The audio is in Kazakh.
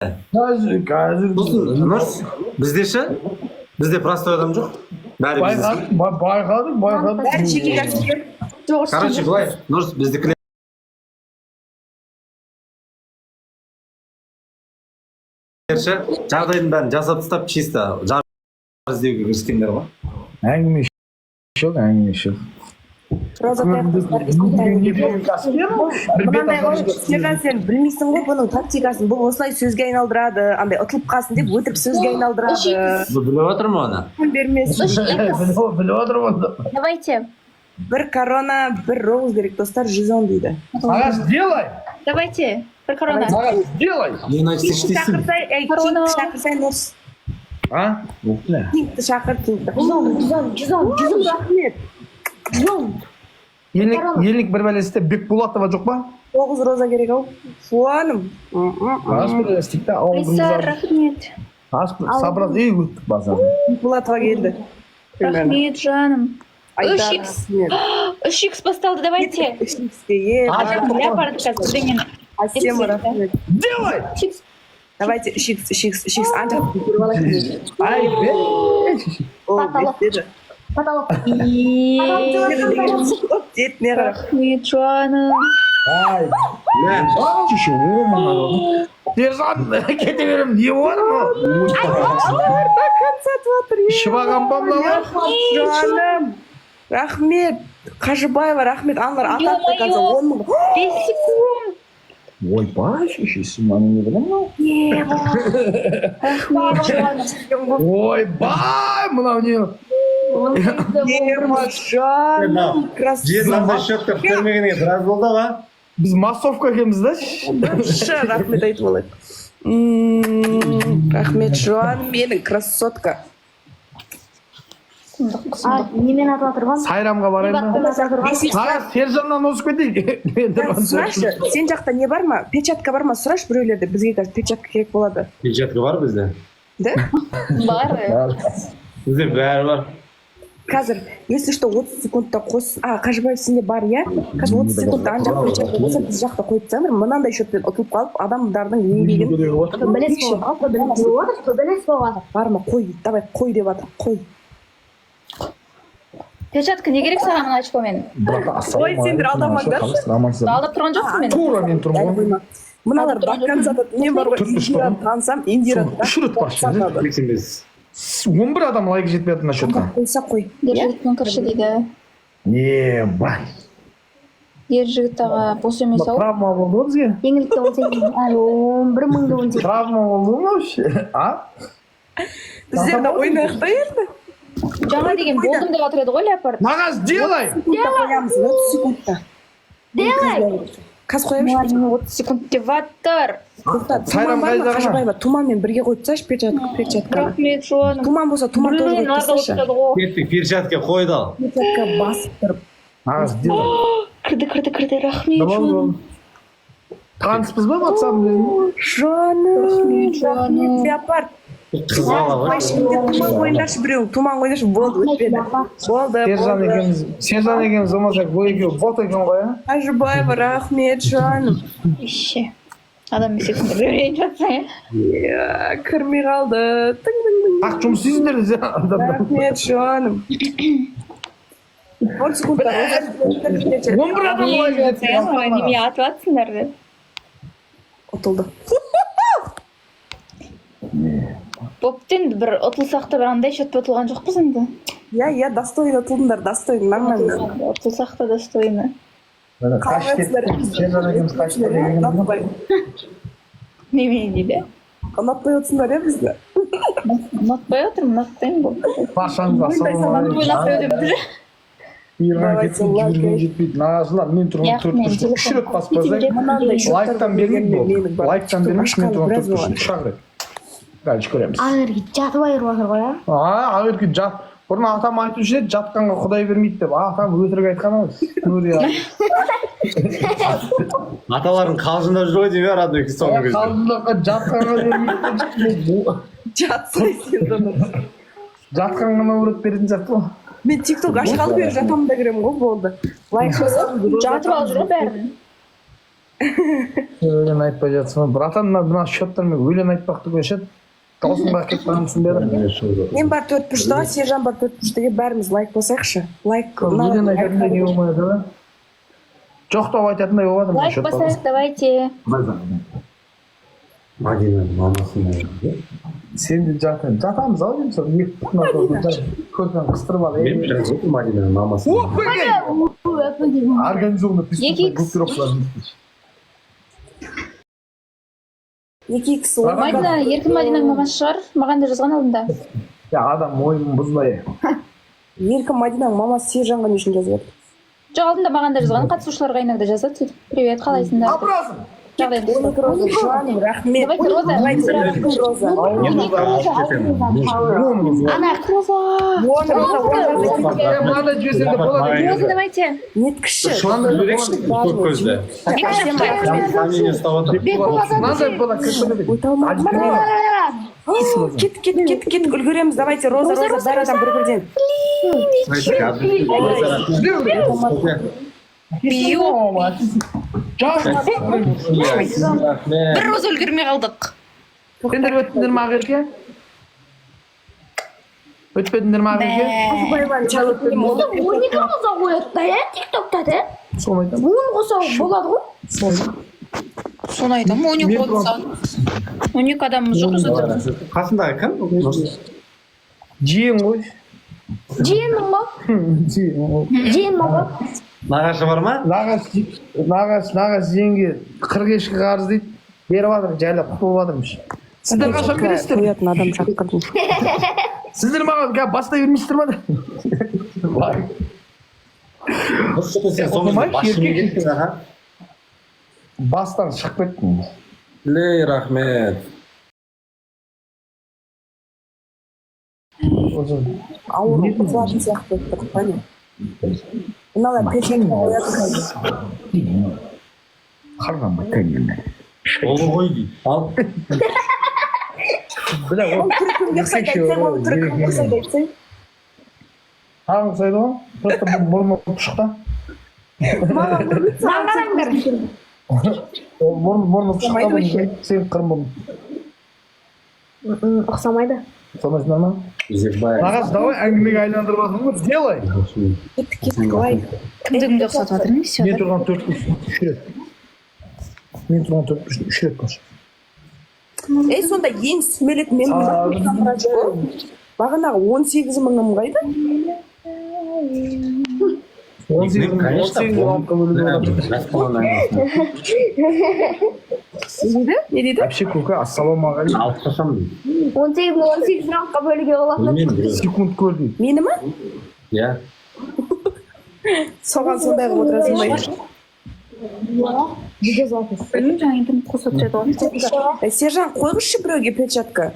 Қазір, қазір. Сосын, Нұрс, бізде ше, бізде простой адам жоқ, бәрі бизнес. Байқадық, байқадық, байқадық. Бәрі жеке кәсіпкер. Короче, былай, Нұрс, біздікілер ше, жағдайдың бәрін жасап тастап, чисто жар іздеуге кіріскендер ғой. Әңгіме жоқ, әңгіме жоқ. Роза. Мынандай ғой, Сержан, сен білмейсің ғой бұның тактикасын. Бұл осылай сөзге айналдырады, андай ұтылып қалсын деп өтірік сөзге айналдырады. Біліп отырмын оны. Бермес. Біліп отырмын оны. Давайте. Бір корона, бір роуз керек, достар, 110 дейді. Ағаш, делай! Давайте. Бір корона. Ағаш, делай! Не значит Кингті іштейсің. шақырсай, ей, Корона. Кингті шақырсай, Нұрс. А? Бля. Кингті шақыр, Кингті. 110, 110, 110, 110, Рахмет. 110. Елник, Елник бір бәлесте Бекбулатова жоқ па? Тоғыз роза керек ау. Фуаным. Ағаш бір бәлестік та Айсар, рахмет. Ағаш бір собрат ей өттік базар. Булатова келді. Рахмет, жаным. Айдар, Үш икс. рахмет. 3 икс басталды, давайте. Үш икске, е. Леопард қазір бірдеңені. Әсема, рахмет. Делай! Үш икс. Давайте үш икс, үш икс, үш икс. Ана жақтан көріп алайық. Ай, бе! О, Потолок. беттеді. Потолок. Бетіне қарап. Рахмет, жаным. Ай, Мә, шеше, о, мына. Ержан, кете беремін, не бар мынау? Сатып жатыр. Ішіп алған ба мыналар? Жаным. Рахмет. Қажыбаева, рахмет. Аналар атап Ё-моё. қазір 10 000. 5 секунд. Ойбай, шешесі, мынаны не білемін мынау? Рахмет, жаным. Ойбай, мынау не? Ема, жаным. Жез Красава. андай счетка көтермегенге біраз болды ғой. Біз массовка екенбіз да? Шы, рахмет айтып алайық. Рахмет, жан, менің красотка. А, немен атып жатыр ғой? Сайрамға барайын ба? Атып Ағаш, Сержаннан озып кетейік. Мен тұрған Сұрашы, сен жақта не бар ма? Перчатка бар ма? Сұрашы біреулерде. Бізге қазір перчатка керек болады. Перчатка бар бізде. Да? Бар. Бізде бәрі бар. Қазір, если что, 30 секундта қос. А, Қажыбаев, сенде бар, иә? Қазір 30 секундта ана жақта перчатка болса, біз жақта қойып тастаңдар. Мынандай счетпен ұтылып қалып, адамдардың еңбегін Төбелес болып жатыр. Төбелес болып жатыр. Төбелес болып жатыр. Бар ма? Қой, давай, қой деп жатыр. Қой. Перчатка не керек саған мына очкомен? Ой, сендер алдамаңдаршы. Алдап тұрған жоқпын мен. Тура мен тұрмын Әлі ғой. қойма. Мыналар баккан сатады. Мен бар ғой, Төрт үш Индираны тұғын. танысам, Индира Соны үш рет басшы. сатады. 85. 11 адам лайк жетпей жатыр мына счетқа. Қойса қой. Ер жігітпен кірші дейді. Ебай. Ер жігіт аға бос емес ау. Травма болды ғой бізге. Еңлікте 18, әлі 11 мыңды 18. Травма болды ғой вообще. А? Біздер де ойнайық та енді. Жаңа деген болдым деп жатыр еді ғой леопард. Нағаз, делай! Секундта қоямыз, 30 секундта. Делай! Қазір қоямыз. 30 секунд деп жатыр. Тоқта, Сайрам Тұман бар ма? қайдағы ма? Қажыбаева, Тұманмен бірге қойып тасташы перчатканы. Рахмет, жаным. Тұман болса, Тұман тоже Блин, қойып олар да тасташы. отырады ғой. Кеттік, перчатка қойды ал. Перчатка басып тұрып. Нағаз, делай. Кірді, кірді, кірді. Рахмет, Давай, жаным. давай. Таныспыз ба WhatsApp-ын? Жаным. Рахмет, жаным. Рахмет, леопард. Қыз бала ғой. Тұман қойыңдаршы біреуің. Тұман қойыңдаршы. Болды, өтпеді. Болды, Сержан болды. екеуміз, Сержан екеуміз болмаса, бұл екеуі бот екен ғой, а? Қажыбаева, рахмет, жаным. Ищи. Адам есесін ренжіп жатсың, иә? Иә, кірмей қалды. Тың, тың, тың. Ақ жұмыс істейсіңдер десе. Рахмет, жаным. 10 секундта. 11 адам лайк жетпей жатыр. Неме атып жатсыңдар деп. Ұтылды. Бопты енді, бір ұтылсақ та бір андай счетпен ұтылған жоқпыз енді. Иә, иә, достойно ұтылдыңдар, достойно, нормально. Ұтылсақ та достойно. Міне, қашып кетті. Сержан екеуміз қашып кетті. Ұнатпай. Неме дейді? Ұнатпай отырсыңдар, иә, бізді? Ұнатпай отырмын, ұнатпаймын бұл. Баршаңызға ассалаумағалейкум. Ойлап өтеміз. Бұйырған Давайте, кетсін, лайк. жүгірген жетпейді. Нағашылар, мен тұрған Яқ, төрт мен бұрышты үш рет басып қойсаң, Мынандай лайктан бермейді менің болды. бар. Лайктан бермейді, мен тұрған Біраз төрт бұрышты болған. үш ақ рет. Дальше көреміз. Ақерке жатып айырып жатыр ғой, а? А, ақерке жат. Бұрын атам айтушы еді, жатқанға құдай бермейді деп. Атам өтірік айтқан емес. Нұрия. Аталарың қалжыңдап жүр ғой деймін, иә, родной, соңғы кезде. Қалжыңдап жатқанға бермейді деп. Жатсай сен де. Жатқанға наоборот беретін сияқты ғой. Мен тикток ашқалы бері жатамын да кіремін ғой, болды. Лайк басамын. Жатып алып жүр ғой бәрін. Өлең айтпай жатсың ғой, братан. Мына счеттармен өлең айтпақ түгел ше, даусың ба, кетіп қалғансың бері. Мен бар төрт бұрыштыға, Сержан бар төрт бұрыштыға, бәріміз лайк басайықшы, лайк. Өлең айтатындай не болмай жатыр да, жоқтау айтатындай болып жатыр мына Лайк счеттар. басайық, давайте. Мадинаның мамасы. Сен де жатамыз ау деймін, сол екі бүтін көрпені қыстырып ал. Мен жазып отырмын, Мадинаның мамасы. Организованно Екі икс. группировкалар. Екі икс. Мадина, Еркін Мадинаның мамасы шығар, маған да жазған алдында. Я, адам ойын бұзбай. Еркін Мадинаның мамасы Сержанға не үшін жазып жатыр? Жоқ, алдында маған да жазған, қатысушыларға иногда жазады сөйтіп: «Привет, қалайсыңдар?» Апырасың. Жағдайым. 12 роза, жаным, рахмет. Давайте, Роза. Давайте, роза. Он. Ана Роза. 10 роза, 10 роза. Мынандай жіберсең де болады. Роза, давайте. Неткіші. Көп көзді. Рахмет. Ұстап отыр. Мынандай болады. Өте алмадым. Кет, кет, кет, кет, үлгереміз. Давайте, роза, роза, бәр адам бір бірден. Бір роза үлгермей қалдық. Сендер өттіңдер ма, Ақерке? Өтпедіңдер ма, Ақерке? Қажыбаеваны шалып. 12 роза қояды да, иә, Тик Токта да. Соны айтамын. 10 қоса болады ғой. Соны айтамын, 12 отырса. 12 адамымыз жоқ розада. Қасындағы кім? Жиен ғой. Жиенмін ғой. Жиен ғой. Жиенмін ғой. Нағашы бар ма? Нағашы жиенге 40 ешкі қарыз дейді, беріп жатыр, жайлап құтылып жатырмыз. Сіздер қашан бересіздер? Қоятын адам шақырдым. Сіздер маған қазір бастай бермейсіздер ма? Сен сол кезде басшымен кеттің, аға. Бастан шығып кеттім. Лей, рахмет. Осы. Ауру құтылатын сияқты болып тұр, қане, мыналар перчатка қояды қазір. Ол ғой дейді. Ал. Бля, ол Ол түрі кімге ұқсайды, айтсаң? Ол түрі кімге ұқсайды, айтсаң? Тағы ұқсайды ғой, просто бұл мұрны пұшық та. Маған Маған қараңдар. Ол мұрны пұшық та. Ұқсамайды вообще. Сен қырым мұрын. Ұқсамайды. Ұқсамайсыңдар ма? Зербай. Нағаш, давай, әңгімеге айландырып жатырмын ғой, сделай. Кеттік, кеттік, лайк. Кімді кімге ұқсатып жатыр, не істеп Мен жатыр? тұрған төрт бұрыш үш рет, мен тұрған төрт бұрыш үш рет көрші. Ей, сонда ең сүмелек мен. Бағанағы 18 мыңым қайда? 18 мың, 18 раундқа бөлуге болады. Не дейді, не дейді? Вообще, көке, ассалаумағалейкум. Алып қашам. 18 мың 18 раундқа бөлуге болады. Білмеймін, біреу. Секунд көр дейді. Мені ма? Иә. Соған сондай қылып отырасың ба? Білмеймін, жаңа интернет қосып отырады ғой. Сержан, қойғызшы біреуге перчатка.